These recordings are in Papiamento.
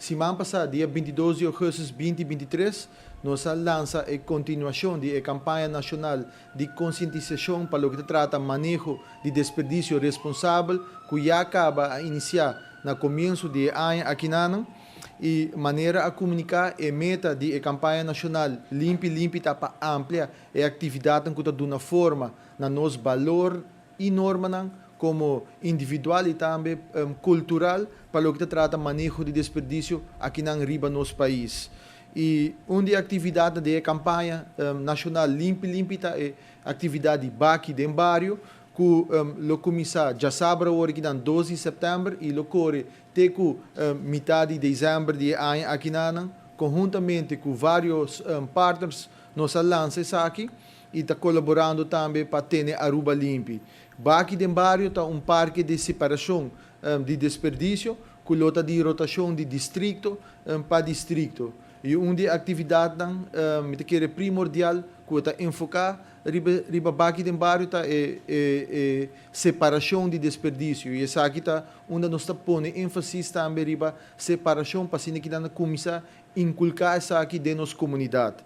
Siman pasa, dia 22 di augustus 2023, nos a lansa e continuacion di e campaña nacional di concientisacion pa loke ta trata maneho di desperdicio responsabel, cu ya caba a inicia na comienso di aña aki nan. Y manera a comunica, e meta di e campaña nacional Limpi Limpi ta pa amplia e actividad cu ta duna forma na nos balor y norma como individual y tambe cultural pa loke ta trata maneho di desperdicio aki na riba nos pais. Y un di e actividad di campaña nacional Limpi Limpi ta e actividad di Baki den Bario, cu lo cuminsa diasabra awor aki na 12 di september y lo core te cu mitar di december di aña aki nan. Conhuntamente cu varios partners nos a lansa esaki y ta colaborando tambe pa tene Aruba limpi. Baki den Bario ta un parke di separacion di desperdicio, cu lo ta di rotacion di distrito pa distrito. Y un di e actividad mi kier primordial cu ta enfoca riba Baki den Bario ta e separacion di desperdicio. Y esaki ta unda nos ta pone enfasis tambe riba separacion pa asina cu cuminsa inculca esaki den nos comunidad.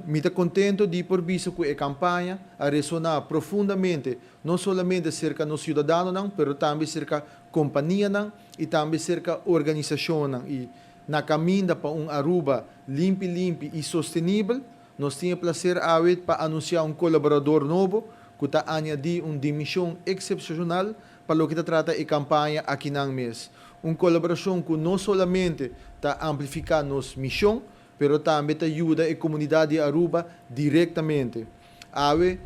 Mi ta contento di por bisa cu e campaña a resona profundamente, no solamente cerca nos ciudadanonan, pero tambe cerca companianan y tambe cerca organisacionnan. Y na caminda pa un Aruba limpi, limpi y sostenibel, nos tin e placer awe pa anuncia un colaborador nobo cu ta añadi un dimension excepcional pa loke ta trata e campaña aki nan mes. Un colaboracion cu no solamente ta amplifica nos mision, pero tambe ta yuda e comunidad di Aruba directamente. Awe,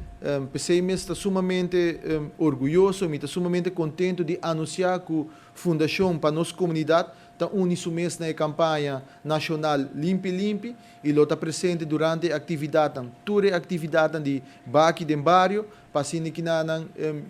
PCM ta sumamente orguyoso, mi ta sumamente contento di anuncia cu Fundacion pa Nos Comunidad ta uni su mes na campaña nacional Limpi Limpi y lo ta presente durante e actividad, tur actividad di Baki den Bario, pa asina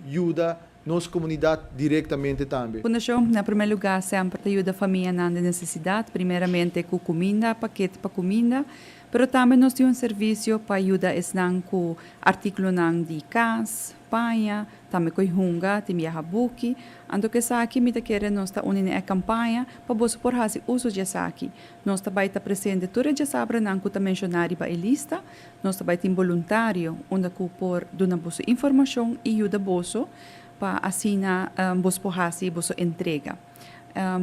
yuda nos comunidad directamente tambe. Fundacion, na prome lugar, semper ta yuda famia den necesidad, primeramente cu cuminda, pakete pa cuminda, pero tambe nos tin un servicio pa yuda esnan cu articulo di cas, paña, tambe cu hunga, tin biaha buki. Anto cu esaki, mi ta kere nos ta uni e campaña pa bo por haci uso di esaki. Nos tambe ta presente tur e diasabra nan cu ta menciona riba e lista, nos tambe tin voluntario, unda cu por duna boso informacion y yuda boso pa asina boso por haci boso entrega.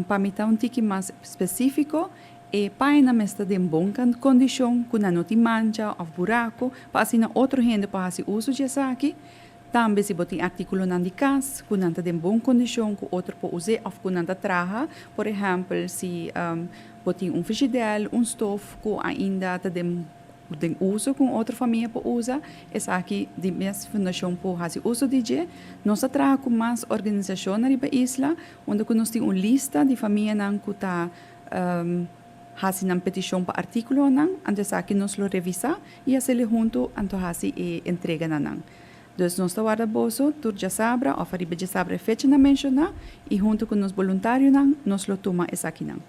Pa mi ta un tiki mas specifico, e paña mester ta den bon condicion, cu no tin mancha of buraco, pa asina otro hende por haci uso di esaki. Tambe si bo tin articulo nan di cas, cu nan ta den bon condicion, cu otro por usa of cu nan ta traha. Por ehempel, si bo tin un frigidaire, un stoof cu ainda ta den uso cu otro famia por usa, esaki di mes fundacion por haci uso di dje. Nos ta traha cu mas organisacion riba isla, unda cu nos tin un lista di famia nan cu ta haci nan peticion pa articulo nan, anto esaki nos lo revisa y haci hunto, anto haci e entrega na nan. Dus nos ta warda boso tur diasabra of ariba diasabra fecha nan menciona y hunto cu nos voluntario nan nos lo tuma esaki nan.